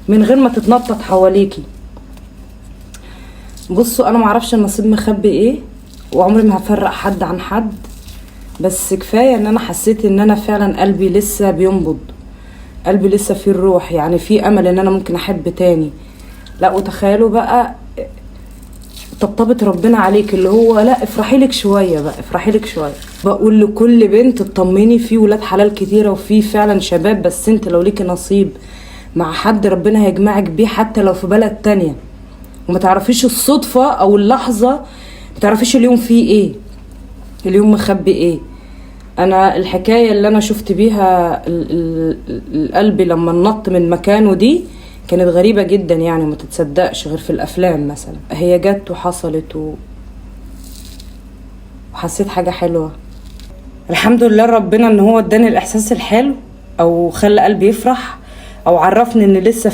من غير ما تتنطط حواليكي. بصوا انا معرفش النصيب مخبي ايه، وعمري ما هفرق حد عن حد، بس كفاية ان انا حسيت ان انا فعلا قلبي لسه بينبض، قلبي لسه فيه الروح، يعني في امل ان انا ممكن احب تاني. لا وتخيلوا بقى طبطبة ربنا عليك، اللي هو لا افرحي لك شوية بقى، افرحي لك شوية. بقول لكل بنت اطمني، في ولاد حلال كتيرة وفي فعلا شباب، بس انت لو ليكي نصيب مع حد ربنا هيجمعك بيه حتى لو في بلد تانية، وما تعرفيش الصدفة او اللحظة، ما تعرفيش اليوم فيه ايه، اليوم مخبي ايه. انا الحكاية اللي انا شفت بيها القلب لما نط من مكانه دي كانت غريبة جدا، يعني ما تتصدقش غير في الافلام مثلا. هي جت وحصلت وحسيت حاجة حلوة. الحمد لله ربنا ان هو اداني الاحساس الحلو، او خلى قلبي يفرح، او عرفني ان لسه